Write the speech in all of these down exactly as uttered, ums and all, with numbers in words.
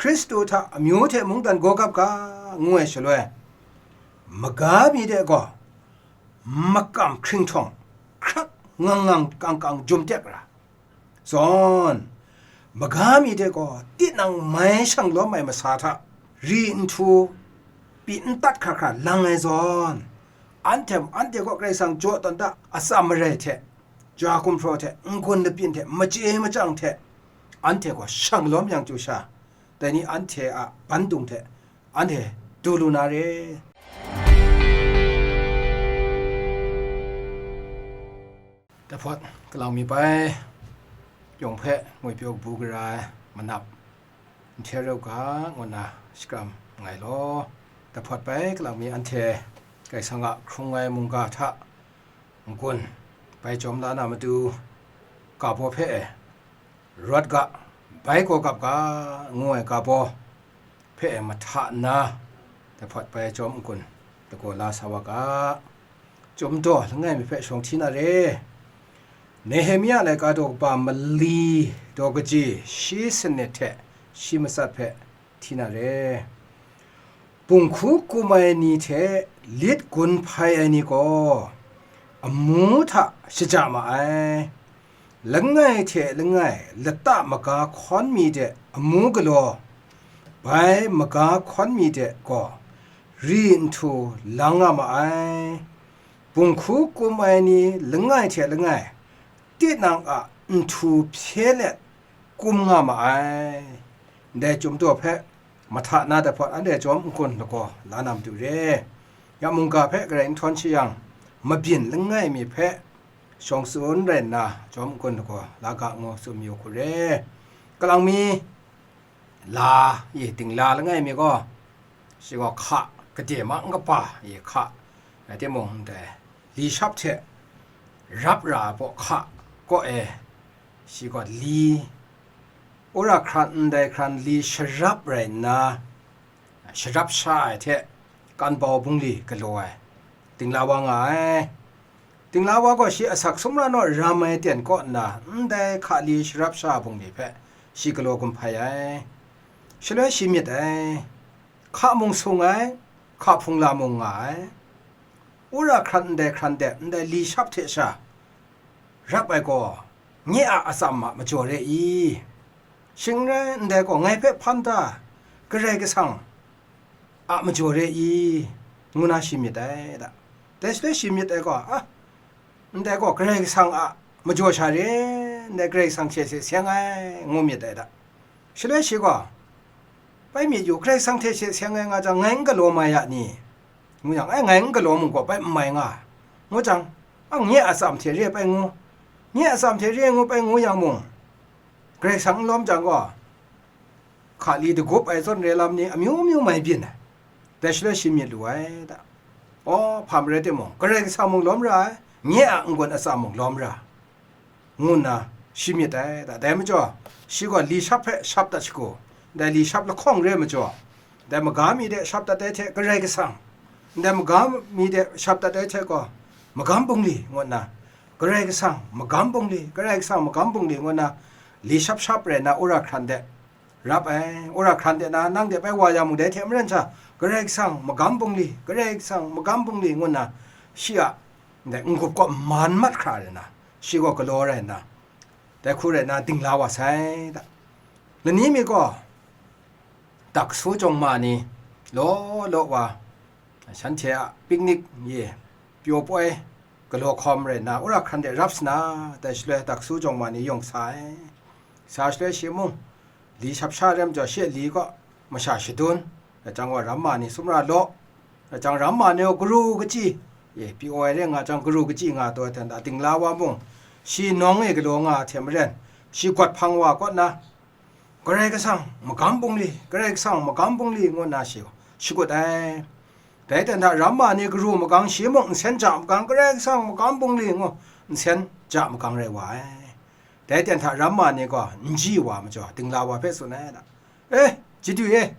Hkristu hta amyu hte mungdan gaw gap ga, ngu ai shaloi, maga mi de gaw makam hkringhtawng hkrak ngang ngang kang kang jum tek ra. Zawn, maga mi de gaw tinang mai shang lawm ai masa hta ri nhtu pyi ntat hkra hkra lang ai zawn, anhte, anhte gaw Karai Kasang jaw tawn da, atsam marai hte, ja gumhpraw hte, n-gun labyin hte, machye machyang hte, anhte gaw shang lawm yang chyu sha, dai ni anhte a bandung hte anhte du lu na re. Dahpawt kalang mi bai, yawng hpe ngwipyaw kabu gara ai manap, n hte rau ga, ngu nna shakram nngai law. Dahpawt bai kalang mi anhte Karai Kasang a hkrung ai mungga hta n-gun bai jawm la na matu, ga baw hpe e, rawt ga, bai gaw gap ga, ngu ai ga baw hpe e mahta nna, dahpawt bai jawm n-gun lagaw la sa wa ga. Chyum daw langai mi hpe shawng hti na re. Nehemia laika daw kaba mali daw kaji shi sanit hte shi matsat hpe hti na re. Bunghku kum ai ni hte lit gun hpai ai ni gaw amu hta shaja ma ai. Langai hte langai lata maga hkawn mi de amu galaw, bai maga hkawn mi de gaw ri nhtu lang nga ma ai. Bunghku kum ai ni langai hte langai tinang a nhtu hpye let kum nga ma ai. Ndai chyum daw hpe mahta na dahpawt anhte jawm n-gun lagaw la na matu re. Ya mungga hpe garai n htawn shi yang, mabyin langai mi hpe shawng tsun rai nna jawm n-gun lagaw la ga ngu tsun mayu hku re. Kalang mi la, i dingla langai mi gaw, shi gaw hka, gade ma n kapa i hka, rai timung, ndai li shap hte rap ra ai baw hka kaw e, shi gaw li, wora hkran ndai hkran li sharap rai nna, sharap sha ai hte kanbau bungli galaw ai, dingla wa nga ai. Dingla wa gaw shi asak sumra naw ram ai ten kaw nna, ndai hka li sharap sha bungli hpe shi galaw gumhpai ai. Shaloi shi myit ai. Hka mung sung ai, hka hpung la mung nga ai. Wora hkran ndai hkran de ndai li shap hte sha rap ai gaw, nye a atsam a majaw re i? Shing n rai, ndai gaw ngai hpe hpan da, Karai Kasang a majaw re i? Ngu na shi myit ai da. Dai shaloi shi myit ai gaw, a, ndai gaw Karai Kasang a majaw sha re, ndai Karai Kasang hte se seng ai, ngu myit ai da. Shaloi shi gaw, bai myit yu, Karai Kasang hte se seng ai nga jang, ngai n galaw mai ya ni? Ngu yang, ai, ngai n galaw mung gaw bai n mai nga, ngu jang, a, nye a atsam hte re bai ngu, nye a atsam hte re ngu bai ngu yang mung, Karai Kasang n lawm jang gaw, hka li dagup ai zawn re lam ni amyu myu mai byin ai. Dai shaloi shi myit lu ai da. Aw, hpa marai timung, Karai Kasang mung lawm ra ai, nye a n-gun atsam mung lawm ra, ngu nna shi myit ai da. Dai majaw, shi gaw li shap hpe shap dat shagu, ndai li shap lahkawng re majaw, ndai maga mi de shap dat ai hte Karai Kasang, ndai maga mi de shap dat ai hte gaw, magam bungli ngu nna, Karai Kasang, magam bungli, Karai Kasang, magam bungli ngu nna, li shap shap rai nna wora hkran de rap ai, wora hkran de na nang de bai wa ya mung, dai hte maren sha, Karai Kasang, magam bungli, Karai Kasang, magam bungli, ngu nna, shi a ndai n-gup kaw man mat hkra rai nna, shi gaw galaw rai nna, dai hku rai nna, dingla wa sai da. Lani mi gaw, daksu jawng ma ni law law wa, shanhte a picnic ye pyaw poi galaw hkawm rai nna, wora hkran de rap sa na, dai shaloi daksu jawng ma ni yawng sa ai. Sa shaloi shi mung, li shap sha rem jaw, shi a li kaw masha shadun, dai jang gaw, ram ma ni sumra law, dai jang, ram ma ni gaw garu kachyi, e, pyaw ai re nga jang, garu kachyi nga taw ai hte nda, dingla wa mung, shi nawng e galaw nga hte maren, shi gwat hpang wa kaw nna, Karai Kasang, magam bungli, Karai Kasang, magam bungli, ngu nna shi gaw shagut ai. Dai ten hta ram ma ni garu magang shi mung nsen ja magang, Karai Kasang, magam bungli, ngu nsen ja magang rai wa ai. Dai ten hta ram ma ni gaw n ji wa majaw, dingla wa hpe tsun ai da, "E, chyeju e,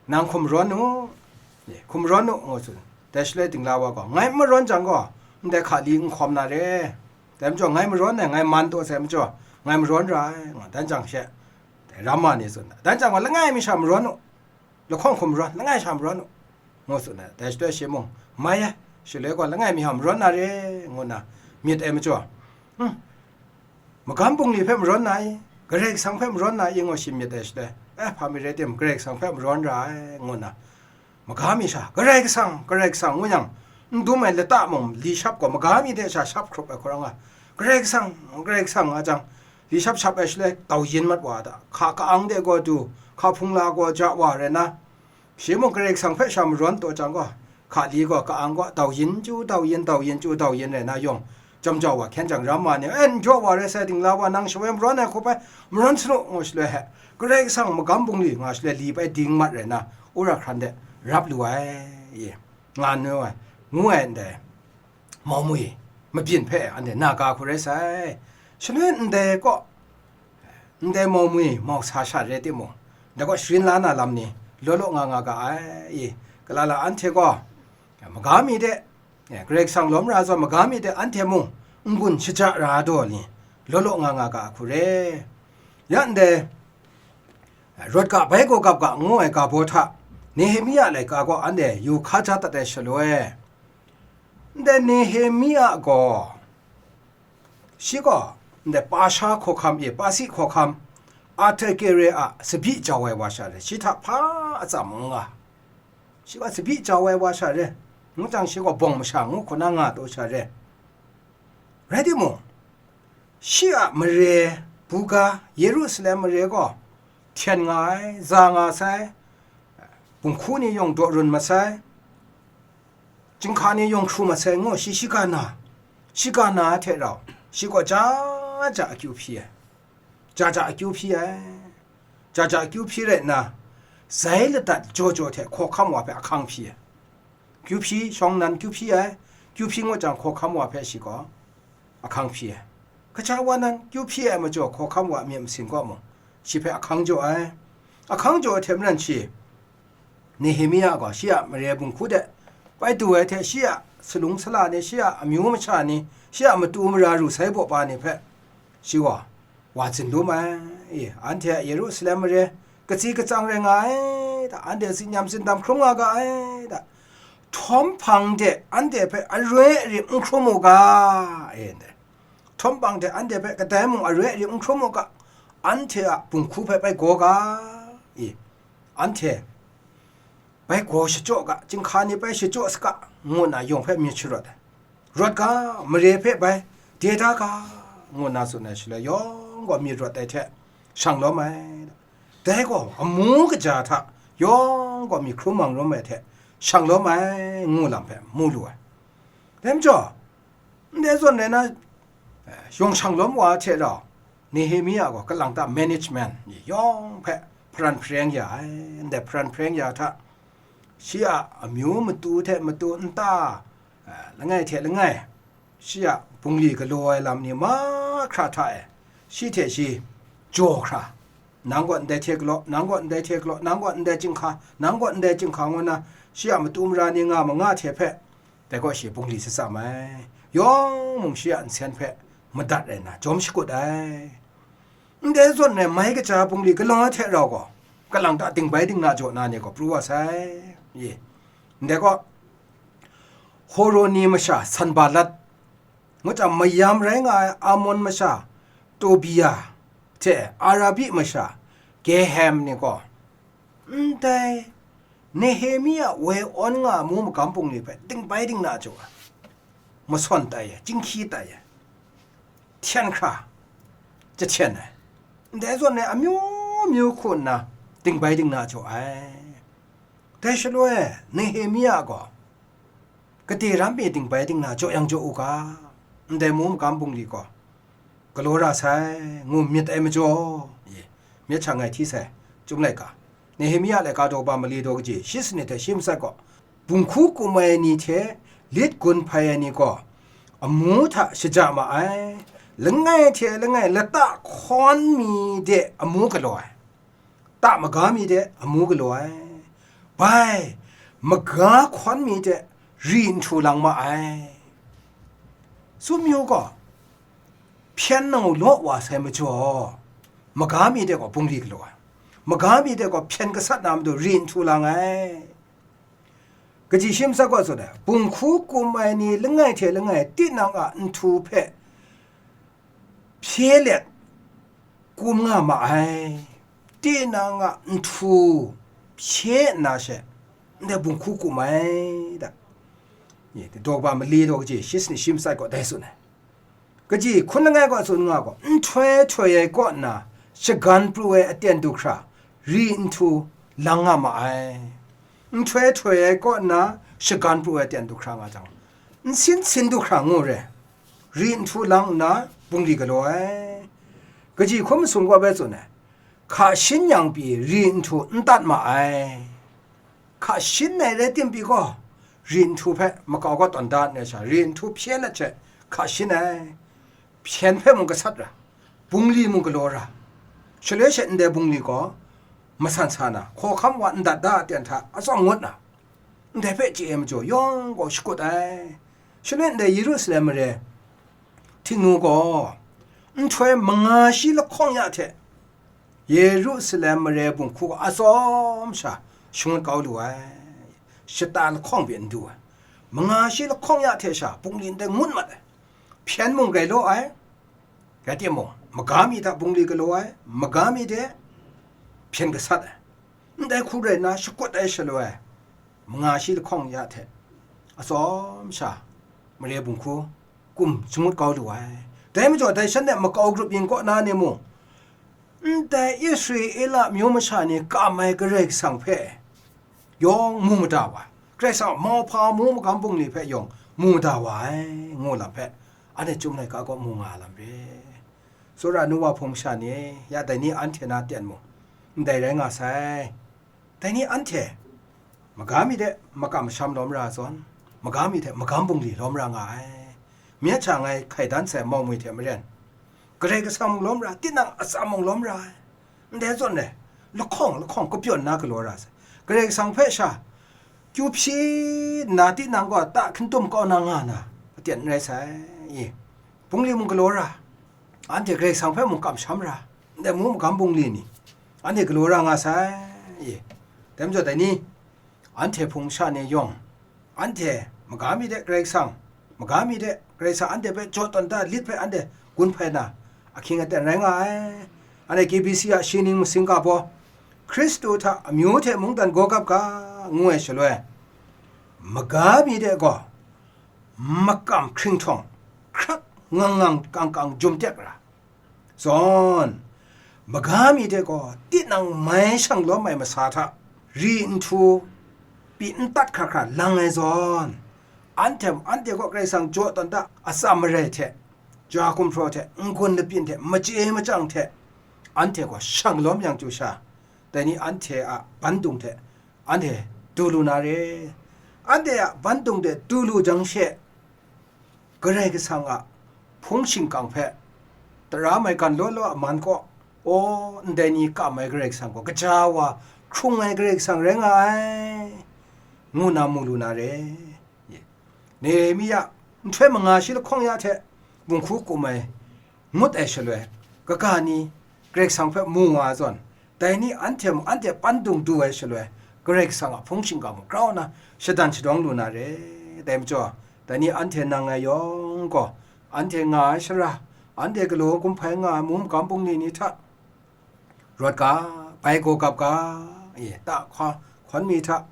nang hkum rawn u, e, hkum rawn u," ngu tsun. Dai shaloi dingla wa gaw, "Ngai n marawn jang gaw, ndai hka li n hkawm na re, dai majaw ngai marawn ai, ngai man taw sai majaw, ngai marawn ra ai," ngu, dan jang she, Ramma ni tsun ai. Dan jang gaw, langai mi sha marawn u, lahkawng hkum marawn, langai sha marawn u, ngu tsun ai. Dai shaloi shi mung, mai e, shaloi gaw langai mi sha marawn na re, ngu nna myit ai majaw, hmm, magam bungli hpe marawn na i, Karai Kasang hpe marawn na i, ngu shi myit ai shaloi, eh, hpa mi rai tim, Karai Kasang hpe marawn ra ai, ngu nna, maga mi sha, Karai Kasang, Karai Kasang, ngu yang, n dum ai lata mung li shap gaw, maga mi de sha shap hkrup ai hkawrang a, Karai Kasang, Karai Kasang, nga jang, li shap shap ai shaloi, tau yin mat wa da, hka ka-ang de gaw du, hka hpung la gaw ja wa rai na, shi mung Karai Kasang hpe sha marawn taw jang gaw, hka li gaw, ka-ang gaw, tau yin chyu, tau yin, tau yin chyu, tau yin rai na yawng, jam jau wa hkyen jang, ramma ni, "E, n jaw wa rai sai, dingla wa, nang shawoi marawn ai hku bai, marawn sanu," ngu shaloi he, Karai Kasang magam bungli nga shaloi, li bai ding mat rai na, wora hkran de rap lu ai, nga nu ai, ngu ai ndai, mau mwi mabyin hpe anhte na ga hku rai sai. Shaloi ndai kaw, ndai mau mwi mau sa sha rai timung, ndai kaw sharin la na lam ni law law nga nga ga ai, i, kalala anhte gaw, maga mi de, Karai Kasang lawm ra ai zawn, maga mi de anhte mung n-gun shaja ra ai daw ni, law law nga nga ga ai hku re. Ya ndai, Rawt ga, bai gaw gap ga, ngu ai ga baw hta, Nehemia laika gaw anhte yu hkaja dat ai shaloi, ndai Nehemia gaw, shi gaw, ndai Pasha hkawhkam e, Pasi hkawhkam, Artakere a tsabyi jau ai wa sha re, shi hta hpa atsam n nga. Shi gaw tsabyi jau ai wa sha re, ngu jang shi gaw bawng masha ngu hku na nga taw sha re. Rai timung, shi a mare, buga, Yerusalem mare gaw, hten nga ai, za nga sai, bunghku ni yawng daw run masai, chyinghka ni yawng hkru masai ngu shi shiga na, shiga na hte rau, shi gaw ja ja akyu hpyi ai, ja ja akyu hpyi ai, ja ja akyu hpyi rai nna, zai ladat jaw jaw hte hkawhkam wa hpe ahkang hpyi ai. Kyu hpyi, shawng nnan kyu hpyi ai, kyu hpyi ngut jang, hkawhkam wa hpe shi gaw ahkang hpyi ai. Kaja wa nan kyu hpyi ai majaw, hkawhkam wa a myit masin kaw mung, shi hpe ahkang jaw ai. Ahkang jaw ai hte maren shi, Nehemia gaw shi a mare bunghku de bai du ai hte, shi a salung sala ni, shi a amyu masha ni, shi a matu mara ru sai baw pa ni hpe, shi gaw wa zin lum ai. I, anhte a Yerusalem mare katsi katsang rai nga ai da, anhte tsinyam tsindam hkrum nga ga ai da, htawm hpang de anhte hpe aroi arim n hkrum u ga, e, ndai, htawm hpang de anhte hpe kadai mung aroi arim n hkrum u ga, anhte a bunghku hpe bai gaw ga, i, anhte bai gaw shachyaw ga, chyinghka ni bai shachyaw saga, ngu nna yawng hpe myit sharawt ai. Rawt ga, mare hpe bai de da ga, ngu nna tsun ai shaloi, yawng gaw myit rawt ai hte shang lawm ai. Dai gaw amu kaja hta yawng gaw myit hkrum mang lawm ai hte shang lawm ai, ngu lam hpe mu lu ai. Dai majaw, ndai zawn rai na, eh, yawng shang lawm wa hte rau, Nehemia gaw kalang ta management ni yawng hpe hparan hpareng ya ai. Ndai hparan hpareng ya hta, shi a amyu matu hte matu nta, eh, langai hte langai, shi a bungli galaw ai lam ni mahkra hta e, shi hte shi jaw hkra, nang gaw ndai hte galaw, nang gaw ndai hte galaw, nang gaw ndai chyinghka, nang gaw ndai chyinghka, ngu nna, shi a matu mara ni nga ma nga hte hpe, dai gaw shi bungli shatsam ai, yawng mung shi a nsen hpe madat rai nna jawm shakut ai. Ndai zawn rai mai kaja bungli galaw ai hte rau gaw, kalang ta dingbai dingna jaw na ni gaw pru wa sai. Ye, ndai gaw, Horoni masha Sanbalat, ngut jang mayam rai nga ai Amon masha Tobia hte Arabi masha Gehem ni gaw, ndai Nehemia woi awn nga ai mu magam bungli hpe dingbai dingna jaw ai, masawn tai ai, chyinghkyi tai ai, hten hkra jahten ai, ndai zawn rai amyu myu hku nna dingbai dingna jaw ai. Dai shaloi, Nehemia gaw, gade ram e dingbai dingna jaw yang jaw u ga, ndai mu magam bungli gaw galaw ra sai, ngu myit ai majaw, e, myit sha ngai hti sai, Chyum laika, Nehemia laika daw ba mali daw kaji shi sanit hte shi matsat gaw, bunghku kum ai ni hte lit gun hpai ai ni gaw, amu hta shaja ma ai, langai hte langai lata hkawn mi de amu galaw ai, ta maga mi de amu galaw ai, bai, maga hkawn mi de ri nhtu lang ma ai. Tsun mayu gaw, hpyen nau law wa sai majaw, maga mi de gaw bungli galaw ai, maga mi de gaw hpyen gasat na matu ri nhtu lang ai. Kaji shi masat gaw tsun ai, bunghku kum ai ni langai hte langai tinang a nhtu hpe hpye let kum nga ma ai, tinang a nhtu hpye nna she, ndai bunghku kum ai da. Daw kaba mali daw kaji shi sanit shi masat gaw dai tsun ai. Kaji hkun langai gaw tsun nga gaw, nhtoi htoi ai kaw nna shagan pru ai aten du hkra, ri nhtu lang nga ma ai. Nhtoi htoi ai kaw nna shagan pru ai aten du hkra nga jang, nsin sin du hkra ngu re, ri nhtu lang nna bungli galaw ai. Kaji hkun masum gaw bai tsun ai, hka shin yang pyi ri nhtu n tat ma ai. Hka shin ai rai tim pyi gaw, ri nhtu hpe makau kaw tawn da nna sha, ri nhtu hpye let she hka shin ai. Hpyen hpe mung gasat ra, bungli mung galaw ra, shaloi she ndai bungli gaw masan sa na, hkawhkam wa ndat da aten hta atsawm ngut na, ndai hpe chye ai majaw yawng gaw shakut ai. Shaloi ndai Yerusalem mare Htingnu gaw nhtoi manga shi lahkawng ya hte Yerusalem mare bunghku atsawm sha shangut kau lu ai, shata lahkawng pyi n du ai, manga shi lahkawng ya hte sha bungli ndai ngut mat ai, hpyen mung rai law ai, rai timung, maga mi hta bungli galaw ai, maga mi de hpyen gasat ai, ndai hku rai nna shakut ai shaloi, manga shi lahkawng ya hte atsawm sha mare bunghku kum shangut kau lu ai. Dai majaw, dai shanhte makau grup yin kaw na ni mung, ndai Israela amyu masha ni kam ai Karai Kasang hpe yawng mu mada wa ai, Karai Kasang a mauhpa mu magam bungli hpe yawng mu mada wa ai, ngu lam hpe, anhte Chyum laika kaw mu nga lam re. Tsawra nu wa hpung masha ni, ya dai ni anhte na ten mung, ndai rai nga sai. Dai ni anhte maga mi de makam masham lawm ra ai zawn, maga mi hte magam bungli lawm ra nga ai. Myit sha ngai hkai dan sai mau mi hte maren, Karai Kasang mung lawm ra, tinang atsam mung lawm ra ai. Ndai zawn e, lahkawng lahkawng kapyawn na galaw ra sai. Karai Kasang hpe sha kyu hpyi nna tinang gaw ta hkintum kau na nga na, aten n rai sai. I, bungli mung galaw ra, anhte Karai Kasang hpe mung kamsham ra, ndai mu magam bungli ni, anhte galaw ra nga sai. I, dai majaw dai ni, anhte hpung sha ni yawng, anhte maga mi de Karai Kasang, maga mi de Karai Kasang anhte hpe jaw tawn da lit hpe anhte gun hpai na, ahkying aten rai nga ai. Anhte K B C a shi ning masing ga baw, Hkristu hta amyu hte mungdan gaw gap ga, ngu ai shaloi, maga mi de gaw makam hkringhtawng hkrak ngang ngang kang kang jum tek ra, zawn, maga mi de gaw tinang mai shang lawm ai masa hta ri nhtu pyi n tat hkra hkra lang ai zawn, anhte, anhte gaw Karai Kasang jaw tawn da atsam marai hte, ja gumhpraw hte, n-gun labyin hte, machye machyang hte, anhte gaw shang lawm yang chyu sha, dai ni anhte a bandung hte anhte du lu na re. Anhte a bandung de du lu jang she, Karai Kasang a hpung shingkang hpe tara maigan law law a man kaw, aw, ndai ni kam ai Karai Kasang gaw gaja wa hkrung ai Karai Kasang rai nga ai, ngu na mu lu na re. Nehemia nhtoi manga shi lahkawng ya hte bunghku kum ai ngut ai shaloi, kaga ni Karai Kasang hpe mu nga ai zawn, dai ni anhte mung anhte pandung du ai shaloi, Karai Kasang a hpung shingkang mung grau nna shadan shadawng lu na re. Dai majaw, dai ni anhte nang ngai yawng gaw, anhte nga ai shara, anhte galaw gumhpai nga ai mungkan bungli ni hta, rawt ga, bai gaw gap ga, e, ta hkawn mi hta,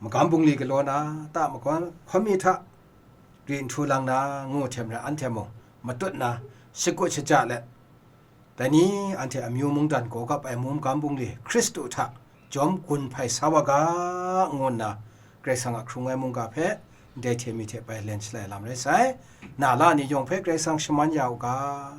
magam bungli galaw na, ta makon hkawn mi hta, ri nhtu lang na, ngu hte maren anhte mung matut na, shakut shaja let, dai ni anhte amyu mungdan gaw gap ai mungkan bungli Hkristu hta jawm gun hpai sa wa ga, ngu nna Karai Kasang a hkrung ai mungga hpe ndai hte mi hte bai len shalai lam rai sai. Na la ni yawng hpe Karai Kasang shaman ya u ga.